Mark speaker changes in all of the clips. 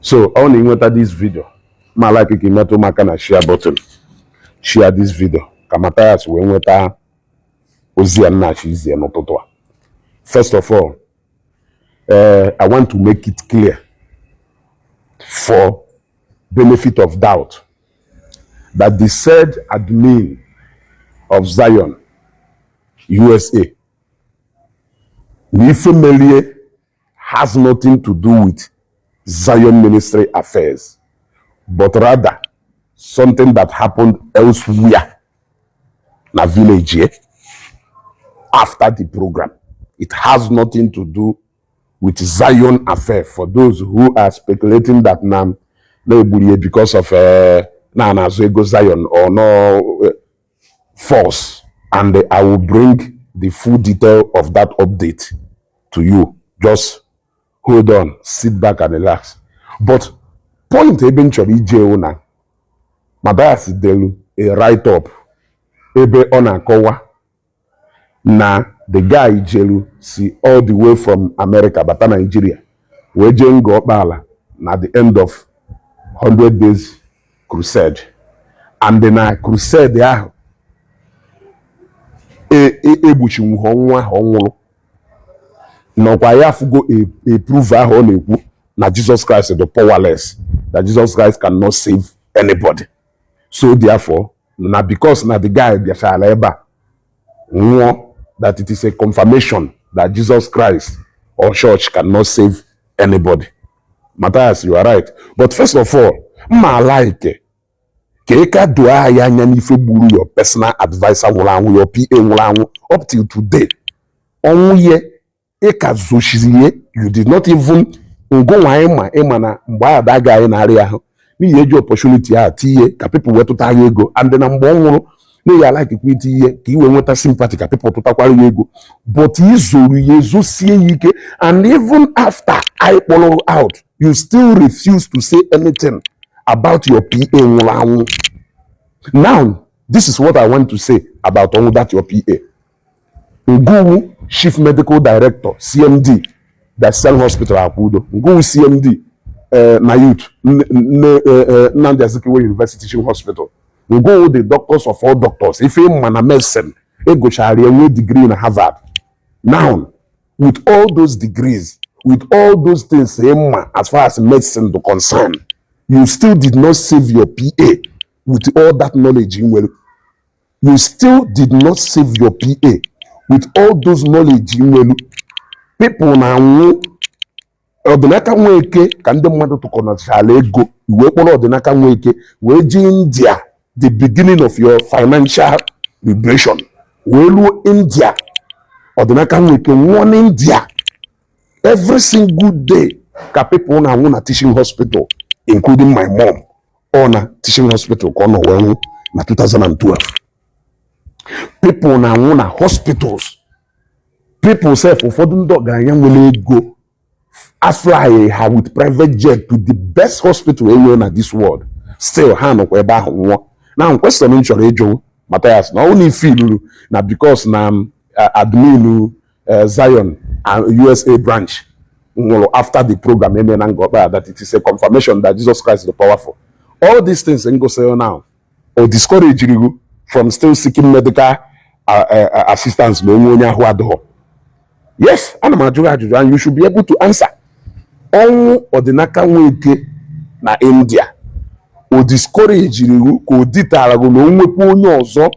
Speaker 1: So ọ na ịnweta this video, ma like ka imetụ m aka na share button, share this video ka Mathias wee nweta ozi a nnachi izie n'ụtụtụ a. First of all, I want to make it clear for benefit of doubt that the said admin of Zion USA na ife merie has nothing to do with Zion Ministry affairs, but rather something that happened elsewhere na village here after the program. It has nothing to do with Zion affair. For those who are speculating that na na-egburu ya because of na na-azụ ego Zion or no, false, and I will bring the full detail of that update to you. Just hold on, sit back and relax. But point ebe m chọrọ ije wụ na Mathias delu a write up ebe ọ na-akọwa na the guy jelu si all the way from America bata Nigeria wee jee Ngor Okpala na the end of 100 days crusade, and na crusade ahụ egbuchinwu ọnwụ ahụ ọ nwụrụ nọkwa ya afụgo a proof ahụ ọ na-ekwu na Jesus Christ is powerless, that Jesus Christ cannot save anybody. So therefore, na because na the guy bịachara ebe a nwụọ, that it is a confirmation that Jesus Christ or church cannot save anybody. Matthias, you are right. But first of all, mma like ka ị ka doo anyị anya n'ife gburu your personal adviser nwụrụ anwụ, your PA nwụrụ anwụ. Up till today, ọnwụ ye ị ka zochiri ye. You did not even ngụnwa anyị ma ịma na mgbe ahụ ada anyị na-arịa ahụ n'ihi eji opportunity a tinye ka people wetụta ya ego, and na mgbe ọ nwụrụ n'ihi alikekwa itinye ka i wee nweta sympathy ka people tụtakwara ya ego, but izoro ya ezosie ya ike. And even after I kpọrọ out, you still refuse to say anything about your PA nwụrụ anwụ. Now, this is what I want to say about ọnwụ that your PA. Ngụwu chief medical director, CMD, Diocesan Hospital Akwudo, Ngụwu CMD na youth Nnamdi Azikiwe University Teaching Hospital, Ngụwu the doctors of all doctors, ife ịma na medicine egochara ya nwee degree na Harvard. Now, with all those degrees, with all those things ịma as far as medicine do concern, you still did not save your PA. With all that knowledge ị nwere, you still did not save your PA. With all those knowledge ị nwere, people na-anwụ. Ọdịnaka Nweke ka ndị mmadụ tụkọnachara ego wee kpọrọ Ọdịnaka Nweke wee jee India, the beginning of your financial liberation, wee ruo India, Ọdịnaka Nweke nwụọ n'India. Every single day ka people na-anwụ na teaching hospital, including my mom. Ọ na teaching hospital ka ọ nọ wee nwụ na 2012. People na-anwụ na hospitals. People sef, ụfọdụ ndị ọgaranya nwere ego afly ha with private jet to the best hospital enwere na this world, still ha nọkwa ebe ahụ nwụọ. Na question m chọrọ ịjụ Mathias, na ọ na ife iluru na because na admin Zion USA branch nwụrụ after the program eme na Ngor Okpala, that it is a confirmation that Jesus Christ is powerful. All these things ngosiri now o discourage you from still seeking medical assistance ma onwe onye ahụ adịghọ? Yes, ana m ajụ gị ajụjụ and you should be able to answer. Ọnwụ Ọdịnaka Nweke na India, o discourage gị ka o ditara gị na o nwekwa onye ọzọ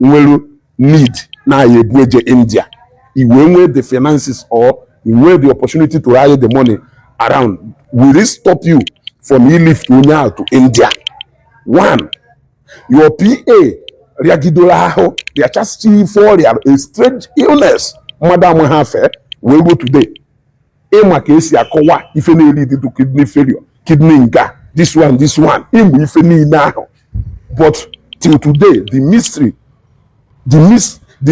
Speaker 1: nwere need na ya ebu eje India, i wee nwee the finances or i nwee the opportunity to rally the money around, will it stop you from ilift onye ahụ to India? One, your PA rịagidoro ahụ, rịachasịcha ife ọrịa, a strange illness mmadụ amaghị afe wee ruo today. Ịma ka esi akọwa ife na-eri to kidney failure, kidney nka, this one, this one, ịmụ ife niile ahụ, but till today the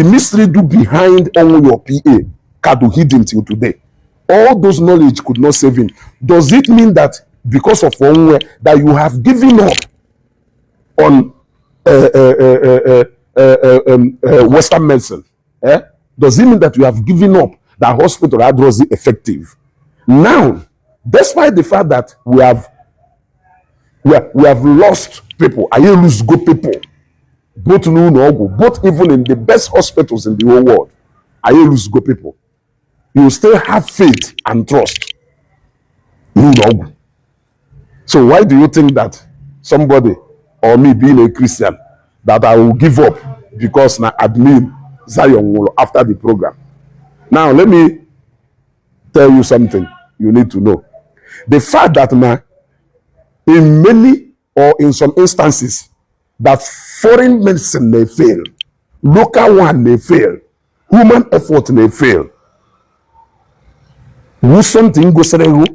Speaker 1: mystery do behind ọnwụ your PA ka do hidden till today. All those knowledge could not save him. Does it mean that because of ọnwụ that you have given up on Western medicine, eh? Does it mean that you have given up that hospital adrozi effective now, despite the fact that we have We have lost people. Anyị lose go people, both n'ụlọ ọgwụ, both even in the best hospitals in the whole world. Anyị lose go people. You still have faith and trust n'ụlọ ọgwụ. So why do you think that somebody or me being a Christian, that I will give up because na admin Zion nwụrụ after the program? Now let me tell you something you need to know. The fact that na in many or in some instances that foreign medicine may fail, local one may fail, human effort may fail, wu something gosiri hụ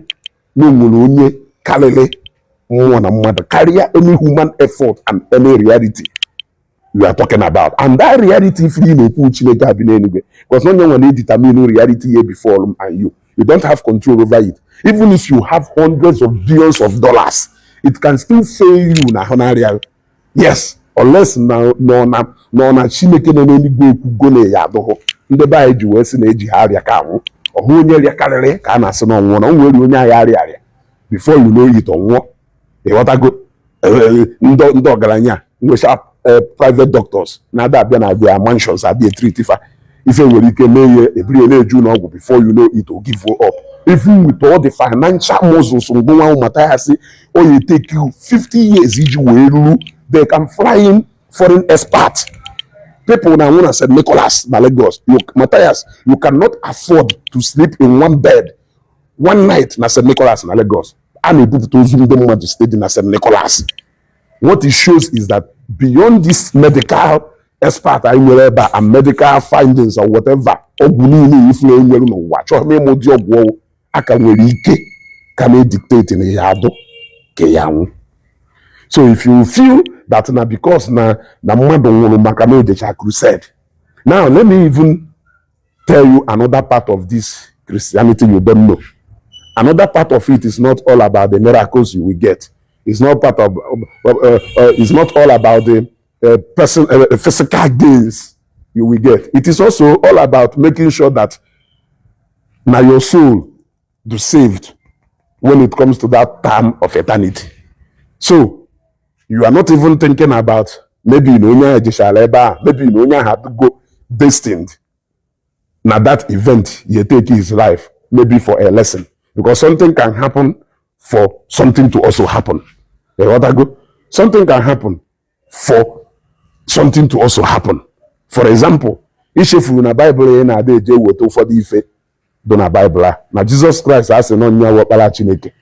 Speaker 1: na o nwere onye karịrị mmụọ na mmadụ karịa any human effort and any reality you are talking about. And that reality, if ị na-ekwu Chineke abi n'eluigwe, because onye nwere determine reality here before and you don't have control over it. Even if you have hundreds of billions of dollars, it can still fail you na ahụ na-arịa. Yes, unless na nọ na nọ na Chineke nọ n'eluigwe ekwugo na ya adụghụ. Ndị be anyị ji wee sị na eji ha arịa ka anwụ ọhụ onye rịa karịrị ka a na-asị na ọnwụọ na o nwere onye agha arịa arịa, before you know it, ọnwụọ. Ịghọtago? Ndị ọgaranya nwecha private doctors na-ada abịa na their mansions abịa treat ifa ife nwere ike mee ihe ebiri na-eju n'ọgwụ, before you know it, o give up. Even with all the financial muscles ngụnwa Mathias, o ya take you 50 years iji wee ruru. They can fly in foreign experts. People na nwụ na St. Nicholas na Lagos. You, Matthias, you cannot afford to sleep in one bed one night na St. Nicholas na Lagos. A na-ebupụta ozu ndị mmadụ steady na St. Nicholas. What it shows is that beyond this medical expert anyị nwere ebe a and medical findings or whatever, ọgwụ niile ifuru enwere n'ụwa, chọghị m ịmụ dị ọgwụ ọwụ aka nwere ike ka na-edictate na ya adụ ka ya nwụ. So if you feel that na because na mmadụ nwụrụ maka na ojecha crusade. Now let me even tell you another part of this Christianity you don't know. Another part of it is not all about the miracles you will get. It's not part of it's not all about the person physical gains you will get. It is also all about making sure that now your soul be saved when it comes to that time of eternity. So you are not even thinking about maybe na onye ahụ jechara ebe a, maybe na onye ahụ adịgo destined na that event you take his life, maybe for a lesson, because something can happen for something to also happen. Ịghọtago? Something can happen for something to also happen. For example, ichefuru na Baịbụl ị na-ada eje weta ụfọdụ ife dị na Baịbụl a na Jizọs Kraịst a sị na onye ọkpara Chineke,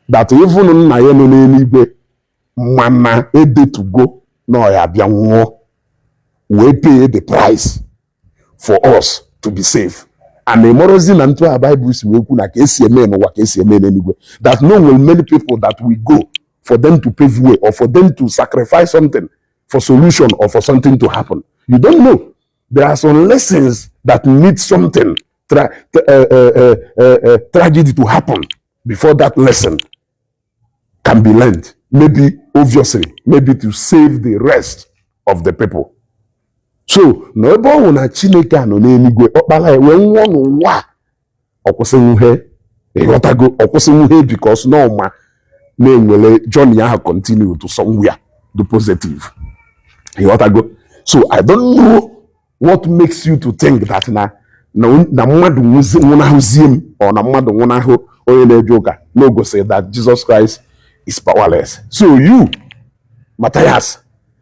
Speaker 1: that even nna ya nọ n'eluigwe mana edetugo na ọ ya abịa nwụọ wee pay the price for us to be safe. And ịmọrọzi na ntụ a Baịbụl si wee kwu na ka esi eme n'ụwa ka esi eme n'eluigwe, that no nwere many people that will go for them to pave way or for them to sacrifice something for solution or for something to happen. You don't know. There are some lessons that need something tragedy to happen before that lesson can be learned. Maybe, obviously, maybe to save the rest of the people. So na ebe ọ hụ na Chineke a nọ n'eluigwe, ọkpara ya wee nwụọ n'ụwa a, ọ kwụsịnwuhe. Ịghọtago? Ọ kwụsịnwuhe because na ọma na-enwere journey ahụ continue to somewhere the positive. Ịghọtago? So I don't know what makes you to think that na mmadụ nwụnahụzie m ọ na mmadụ nwụnahụ onye na-eje ụka na o gosiri that Jesus Christ is powerless. So you, Matthias,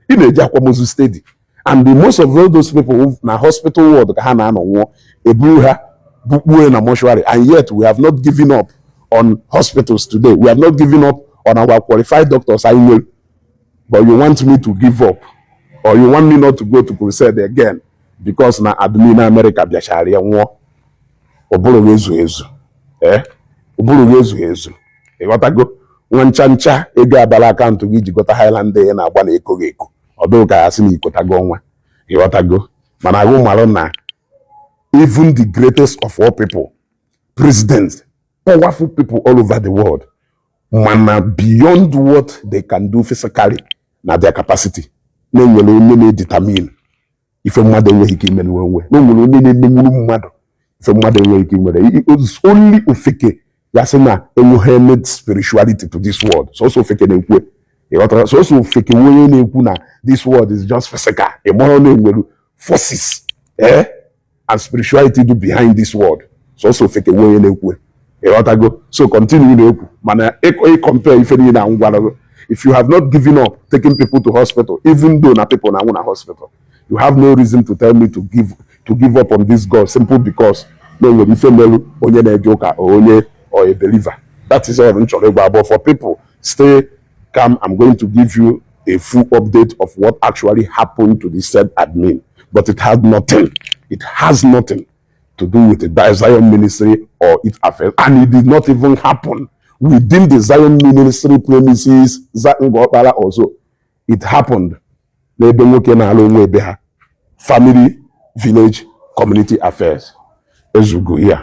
Speaker 1: ị na-eji akwamozu steady, and the most of all those people who na hospital ward ka ha na-anọ nwụọ, eburu ha bukpuo na mortuary, and yet we have not given up on hospitals today. We have not given up on our qualified doctors anyị nwere. But you want me to give up or you want me not to go to crusade again because na admin America bịachara ya nwụọ. Ụbụrụ gị ezu ezu, ee, ụbụrụ gị ezughị ezu. Ịghọtago? Nwa ncha ncha ego abala akaụntụ gị iji gota Highlander ị na-agba na eko gị eko, ọ dịghị ka ya sị na ikotago ọnwa. Ịghọtago? Mana ahụ marụ na even the greatest of all people, presidents, powerful people all over the world, mana beyond what they can do physically na their capacity, na-enwere onye na-edetermine ife mmadụ enweghị ike ime onwe, na o nwere onye na-emenwuru mmadụ ife mmadụ enweghị ike imere. It's only ofeke ya sị na enweghị any spirituality to this world. Sọsọ ofeke na-ekwu. Ịghọtara? So ofeke onye na-ekwu na this world is just physical. Ị mara na enwere forces and spirituality do behind this world. So ofeke onye na-ekwu. Ịghọtago? So continue na-ekwu, mana ị compare ife niile na ngwara gị. If you have not given up taking people to hospital, even though na people na-anwụ na hospital, you have no reason to tell me to give up on this God simple because na enwere ife merụ onye na-eje ụka or onye or a believer. That is all m chọrọ ịgwa. But for people, stay calm. I'm going to give you a full update of what actually happened to the said admin, but it has nothing to do with the Zion Ministry or its affairs, and it did not even happen within the Zion Ministry premises. Ngokpala also, it happened n'ebe nwoke na-alụ onwe ebe ha, family, village, community affairs. Ezugo ya.